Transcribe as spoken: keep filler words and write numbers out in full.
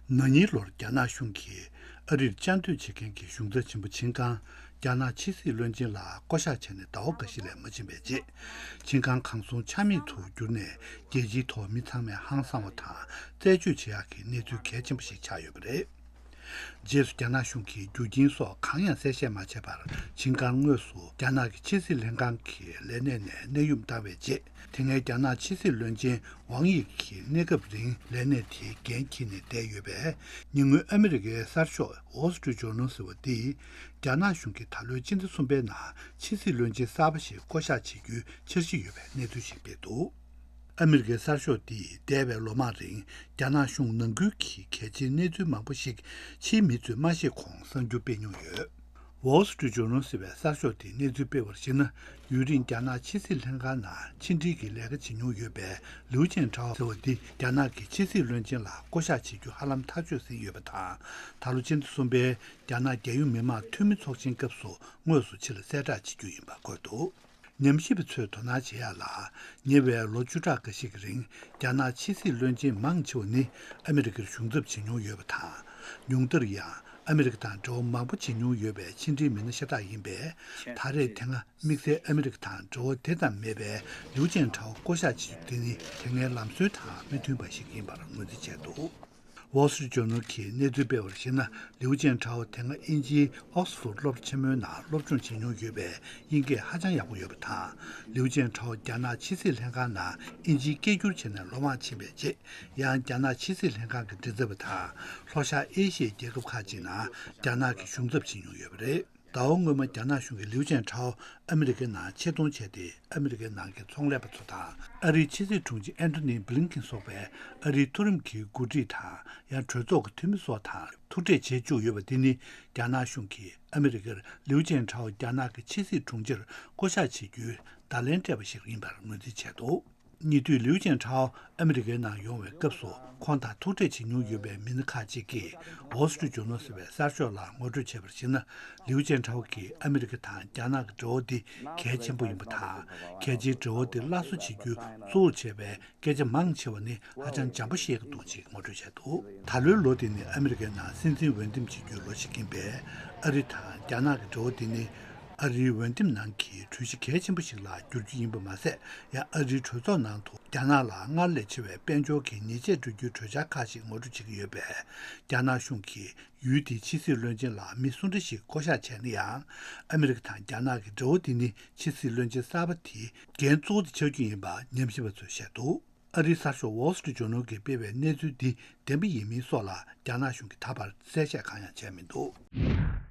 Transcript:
ན་ནིང་ལོར་རྒྱ་ནག་གཞུང་གིས་ཨ་རིར་བཅའ་སྡོད་བྱེད་མཁན་གྱི་གཞུང་ཚབ་ཆེན་པོ་ཆིན་ཀང་རྒྱ་ནག་ཕྱི་སྲིད་བློན་ཆེན་ལ་བསྐོ་གཞག་བྱས་ནས་ཟླ་བ་འགའ་ཞིག་ལས་མ་ཕྱིན་པའི་རྗེས། ཆིན་ཀང་གང་སོང་ཆ་མེད་དུ་གྱུར་ནས། རྒྱལ་སྤྱིའི་ཐོག་མི་ཚང་མས་ཧང་སང་བ་དང་རྩད་གཅོད་བྱེད་ཡག་གི་གནས་ཚུལ་གལ་ཆེན་པོ་ཞིག་ཆགས་ཡོད་པ་རེད། རྗེས་སུ་རྒྱ་ནག་གཞུང་གིས་རྒྱུ་རྐྱེན་སོགས་གང་ཡང་གསལ་བཤད་མ་བྱས་པར། ཆིན་ཀང་དངོས་སུ་རྒྱ་ནག་གི་ཕྱི་སྲིད་ལྷན་ཁང་གི་ལས་གནས་ནས་གནས་དབྱུང་བཏང་བའི་རྗེས། དེ་སྔའི་རྒྱ་ནག་ཕྱི་སྲིད་བློན་ཆེན་ཝང་དབྱི་གིས་གནས་སྐབས་རིང་ལས་གནས་དེའི་འགན་འཁྱེར་ནས་བསྡད་ཡོད་པས། ཉེ་སྔོན་ཨ་མི་རི་ཀའི་གསར་ཤོག་Wall Street Journal ཟེར་བ་འདིས། རྒྱ་ནག་གཞུང་གིས་ད་ལོའི་སྤྱི་ཟླ་གསུམ་པའི་ནང་ཕྱི་སྲིད་བློན་ཆེན་གསར་པ་ཞིག་བསྐོ་གཞག་བྱེད་རྒྱུའི་འཆར་གཞི་ཡོད་པའི་གནས་ཚུལ་ཞིག་སྤེལ་འདུག་ཨ་མི་རི་ཀའི་གསར་ཤོག་འདིས་འདས་པའི་ལོ་མང་རིང་རྒྱ་ནག་གཞུང་ནང་ཁུལ་གྱི་གལ་ཆེའི་གནས་ཚུལ་མང་པོ་ཞིག་ཕྱིའི་མི་ཚོས་མ་ཤེས་གོང་གསར་འགྱུར་སྤེལ་མྱོང་ཡོད། Wall Street Journal ཟེར་བའི་གསར་ཤོག་དེས་གནས་ཚུལ་སྤེལ་བར་གཞིགས་ན། ཡུན་རིང་རྒྱ་ནག་ཕྱི་སྲིད་ལྷན་ཁང་ནང་ཕྱི་འབྲེལ་གྱི་ལས་ཀ་བྱེད་མྱོང་ཡོད་པའི་ལིའུ་ཅན་ཁྲའོ་ཟེར་བ་འདི་རྒྱ་ནག་གི་ཕྱི་སྲིད་བློན་ཆེན་ལ་བསྐོ་གཞག་བྱེད་རྒྱུ་ཧ་ལམ་ཐག་ཆོད་ཟིན་ཡོད་པ་དང་། ད་ལོ་སྤྱི་ཟླ་གསུམ་པའི་རྒྱ་ནག་རྒྱལ་ཡོངས་མི་དམངས་འཐུས་མི་ཚོགས་ཆེན་སྐབས་སུ་དངོས་སུ་ཕྱི་ལ་གསལ་བསྒྲགས་བྱེད་རྒྱུ་ཡིན་པ་འཁོད་འདུག་ཉམས་ཞིབ་པ་ཚོས་དོ་སྣང་བྱེད་ཡག་ལ། ཉེ་བའི་ལོ་བཅུ་ཕྲག་འགའ་ཞིག་གི་རིང་རྒྱ་ནག་ཕྱི་སྲིད་བློན་ཆེན་མང་ཆེ་བ་ནི་ཨ་མི་རི་ཀར་ཞུགས་འཛུལ་བྱེད་མྱོང་ཡོད་པ་དང་། ཉུང་མཐར་ཡང་ཨ་མི་རི་ཀ་དང་འབྲེལ་བ་མང་པོ་བྱེད་མྱོང་ཡོད་པའི་ཕྱི་འབྲེལ་མི་སྣ་ཤ་སྟག་ཡིན་པས། ད་རེས་དེ་སྔ་དམིགས་བསལ་ཨ་མི་རི་ཀ་དང་འབྲེལ་བ་དེ་ཙམ་མེད་པའི་ལིའུ་ཅན་ཁྲའོ་བསྐོ་གཞག་བྱེད་རྒྱུ་དེ་ནི་དེ་སྔའི་ལམ་སྲོལ་དང་མི་མཐུན་པ་ཞིག་ཡིན་པར་ངོས་འཛིན་བྱས་འདུག Wall Street Journal གྱིས་གནས་ཚུལ་སྤེལ་བར་གཞིགས་ན། ལིའུ་ཅན་ཁྲའོ་དེ་སྔ་དབྱིན་ཇིའི་ཨོག་སི་ཕོར་སློབ་གྲྭ་ཆེན་མོའི་ནང་སློབ་སྦྱོང་བྱེད་མྱོང་ཡོད་པས། དབྱིན་སྐད་ཧ་ཅང་ཡག་པོ་ཡོད་པ་དང་། ལིའུ་ཅན་ཁྲའོ་རྒྱ་ནག་ཕྱི་སྲིད་ལྷན་ཁང་ནང་དབྱིན་ཇིའི་སྐད་སྒྱུར་བྱས་ནས་ལོ་མང་ཕྱིན་པའི་རྗེས། ཡང་རྒྱ་ནག་ཕྱི་སྲིད་ལྷན་ཁང་གི་མགྲིན་ཚབ་པ་དང་། ལྷོ་ཤར་ཨེ་ཤི་ཡའི་རྒྱལ་ཁབ་ཁག་ཅིག་ནང་རྒྱ་ནག་གི་གཞུང་ཚབ་བྱེད་མྱོང་ཡོད་པ་རེད། ཟླ་བ་སྔོན་མ་རྒྱ་ནག་གཞུང་གིས་ལིའུ་ཅན་ཁྲའོ་ཨ་མི་རི་ཀའི་ནང་ཆེད་གཏོང་བྱས་ཏེ། ཨ་མི་རི་ཀའི་ནང་གི་ཚོང་ལས་པ་ཚོ་དང་། ཨ་རིའི་ཕྱི་སྲིད་དྲུང་ཆེ་ཨན་ཐོ་ནི་བྷི་ལིན་ཁིན་སོགས་པའི་ཨ་རིའི་མཐོ་རིམ་གྱི་འགོ་ཁྲིད་དང་། ཡང་གྲོས་ཚོགས་ཀྱི་འཐུས་མི་སོགས་དང་ཐུག་འཕྲད་བྱེད་བཅུག་ཡོད་པ་དེ་ནི། རྒྱ་ནག་གཞུང་གིས་ཨ་མི་རི་ཀར་ལིའུ་ཅན་ཁྲའོ་རྒྱ་ནག་གི་ཕྱི་སྲིད་དྲུང་ཆེར་བསྐོ་གཞག་བྱེད་རྒྱུའི་བརྡ་ལན་སྤྲད་པ་ཞིག་ཡིན་པར་ངོས་འཛིན་བྱས་འདུག་ཉེ་དུས་ལིའུ་ཅན་ཁྲའོ་ཨ་མི་རི་ཀའི་ནང་ཡོང་བའི་སྐབས་སུ། ཁོང་དང་ཐུག་འཕྲད་བྱེད་མྱོང་ཡོད་པའི་མི་སྣ་ཁག་ཅིག་གིས་Wall Street Journal ཟེར་བའི་གསར་ཤོག་ལ་ངོ་སྤྲོད་བྱས་པར་གཞིགས་ན། ལིའུ་ཅན་ཁྲའོ་གིས་ཨ་མི་རི་ཀ་དང་རྒྱ་ནག་གི་འབྲེལ་བ་འདི་གལ་ཆེན་པོ་ཡིན་པ་དང་། གལ་ཆེའི་འབྲེལ་བ་འདི་སླར་གསོ་བྱེད་རྒྱུ་གཙོ་བོར་བྱས་པའི་སྐད་ཆ་མང་ཆེ་བ་ནི་ཧ་ཅང་འཇམ་པོ་བཤད་ཀྱི་འདུག་ཅེས་ངོ་སྤྲོད་བྱས་འདུག་ད་ལོའི་ལོ་འདི་ནི་ཨ་མི་རི་ཀའི་ནང་སྲིད་འཛིན་འོས་འདེམས་བྱེད་རྒྱུའི་ལོ་ཞིག་ཡིན་པས། ཨ་རི་དང་རྒྱ་ནག་གི་འབྲེལ་བ་འདི་ནི་ཨ་རིའི་འོས་འདེམས་ནང་གི་གྲོས་གཞི་གལ་ཆེན་པོ་ཞིག་ལ་འགྱུར་རྒྱུ་ཡིན་པ་མ་ཟད། ཡང་ཨ་རིའི་གྲོས་ཚོགས་ནང་དུ་རྒྱ་ནག་ལ་སྔར་ལས་ཆེ་བའི་དཔལ་འབྱོར་གྱི་ཉེས་ཆད་སྤྲོད་རྒྱུའི་གྲོས་འཆར་ཁག་ཅིག་ངོ་སྤྲོད་བྱེད་ཀྱི་ཡོད་པས། རྒྱ་ནག་གཞུང་གིས་ཡུལ་དེའི་ཕྱི་སྲིད་བློན་ཆེན་ལ་མི་སུ་འདྲ་ཞིག་བསྐོ་གཞག་བྱས་ན་ཡང་། ཨ་མི་རི་ཀ་དང་རྒྱ་ནག་གི་འབྲེལ་བ་དེ་ནི་ཕྱི་སྲིད་བློན་ཆེན་གསར་པ་དེའི་འགན་གཙོ་བོ་དེ་ཆགས་རྒྱུ་ཡིན་པ་ཉམས་ཞིབ་པ་ཚོས་བཤད་འདུག་ཨ་རིའི་གསར་ཤོག་Wall Street Journal གིས་སྤེལ་བའི་གནས་ཚུལ་འདི་བདེན་པ་ཡིན་མིན་སོགས་ལ་རྒྱ་ནག་གཞུང་གིས་ད་བར་གསལ་བཤད་གང་ཡང་བྱས་མི་འདུག